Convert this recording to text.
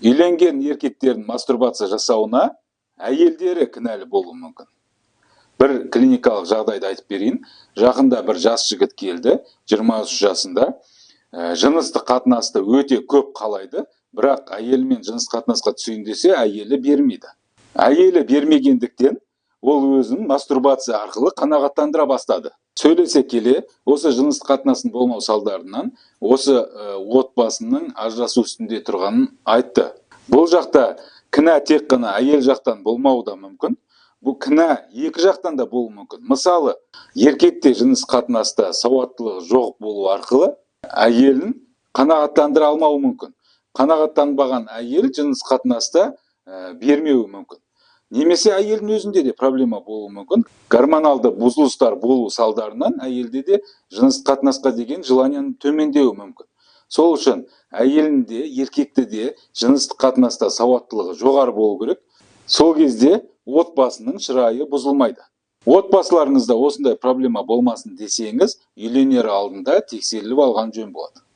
Үйленген еркектердің мастурбация жасауына әйелдері кінәлі болуы мүмкін. Бір клиникалық жағдайды айтып берейін. Жақында бір жас жігіт келді, 23 жасында. Жыныстық қатынасты өте көп қалайды, бірақ әйелімен жыныстық қатынасқа түсейін десе, әйелі бермейді. Әйелі бермегендіктен, ол өзін мастурбация арқылы қанағаттандыра бастады. Сөйлесе келе, осы жыныстық қатынастың болмау салдарынан осы отбасының ажырасу үстінде тұрғанын айтты. Бұл жақта кінә тек қана әйел жақтан болмауы да мүмкін. Бұл кінә екі жақтан да болуы мүмкін. Мысалы, еркекте жыныс қатынаста сауаттылығы жоқ болу арқылы әйелін қанағаттандыра алмауы мүмкін. Қанағаттанбаған әйел жыныс қатынаста бермеуі мүмкін. Немесе әйелдің өзінде де проблема болуы мүмкін. Гормоналды бұзылыстар болу салдарынан әйелде де жыныстық қатынасқа деген желанияның төмендеуі мүмкін. Сол үшін әйелдің де, еркекті де жыныстық қатынаста сауаттылығы жоғары болу керек. Сол кезде отбасының шырайы бұзылмайды. Отбасыларыңызда осындай проблема болмасын десеңіз, үйленер алдында тексеріліп алған жөн болады.